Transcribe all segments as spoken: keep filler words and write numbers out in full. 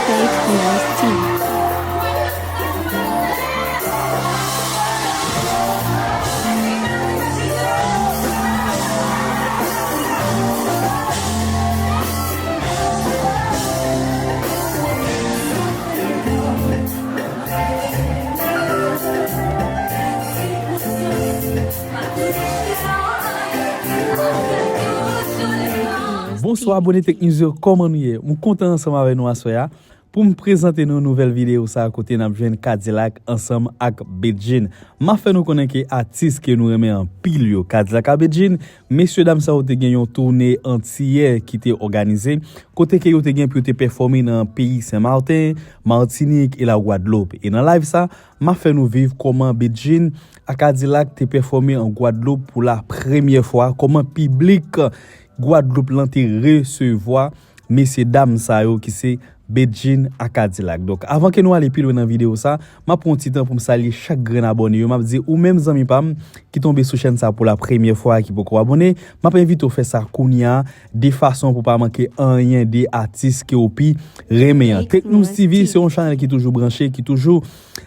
Fake News T V. Bonswa abone Tech News yo, kòman nou ye? M kontan ansanm avè nou aswè a pou m prezante nou nouvèl videyo sa a kote n ap jwenn K-Dilak ansanm ak Bedjine. M ap fè nou konnen ke atis ke nou renmen anpil yo, K-Dilak ak Bedjine, mesye dam sa yo te gen yon toune antiyè ki te òganize, kote ke yo te gen pou yo te pèfòme nan peyi Sen Maten, Matinik e Lagwadloup. E nan live sa, m ap fè nou viv kòman Bedjine ak K-Dilak te pèfòme an Gwadloup pou la premyè fwa, kòman piblik Gwadloup lan te resevwa mesye dam sa yo ki se Bedjine ak K-Dilak. Donk, avan ke nou ale pi lwen nan videyo sa, m ap pran yon ti tan pou m salye chak grenn abòne yo. M ap di ou menm zanmi pa m ki tonbe sou chèn sa pou la premyè fwa, ki poko abòne, m ap envite w fè sa kounye a, de fason pou w pa manke anyen de atis ke w pi renmen an. Tech News T V se yon chanèl ki toujou branche, ki toujou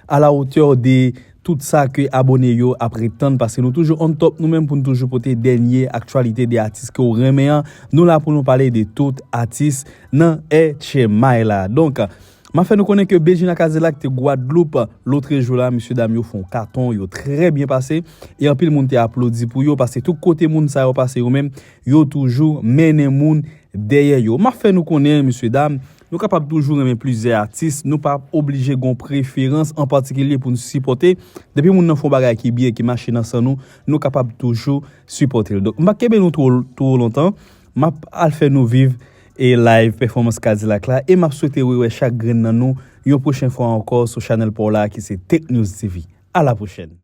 à la hauteur de tout sa ke abòne yo ap ret tann, paske nou toujou on top nou menm pou nou toujou pote dènye aktyalite de atis ke w renmen an. Nou la pou nou pale de tout atis nan H M I la. Donk, m ap fè nou konnen ke Bedjine ak K-Dilak te Gwadloup lotrejou la, mesye dam yo fè yon katon, yo trè byen pase, e anpil moun te aplodi pou yo, paske tout kote moun sa yo pase yo menm, yo toujou mennen moun dèyè yo. M ap fè nou konnen, mesye dam, nou kapab toujou renmen plizyè atis, nou pa oblije gon preferans an patikilye pou nou sipòte. Depi moun nan fè yon bagay ki byen, ki mache nan san nou, nou kapab toujou sipòte l. Donk, m pa kenbe nou twò, twò lontan, m ap al fè nou viv e live pèfòmans K-Dilak la, e m ap swete rewè chak grenn nan nou yon pwochen fwa ankò sou chanèl pa w la ki se Tech News T V. À la prochaine.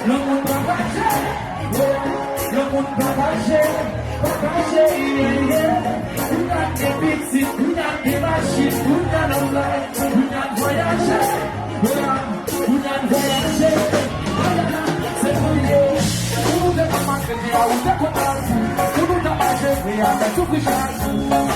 Lanmou n pataje, lanmou n pataje, pataje, yeah, yeah. Kounya n gen pitit, kounya n gen machin, kounya n ap lay, kounya n vwayaje, yeah, kounya n vwayaje. Ayayay, se pou yo. Pou nou te konn mache, di a ou te konn al. Pou nou t ap mache, di a te soufri chak.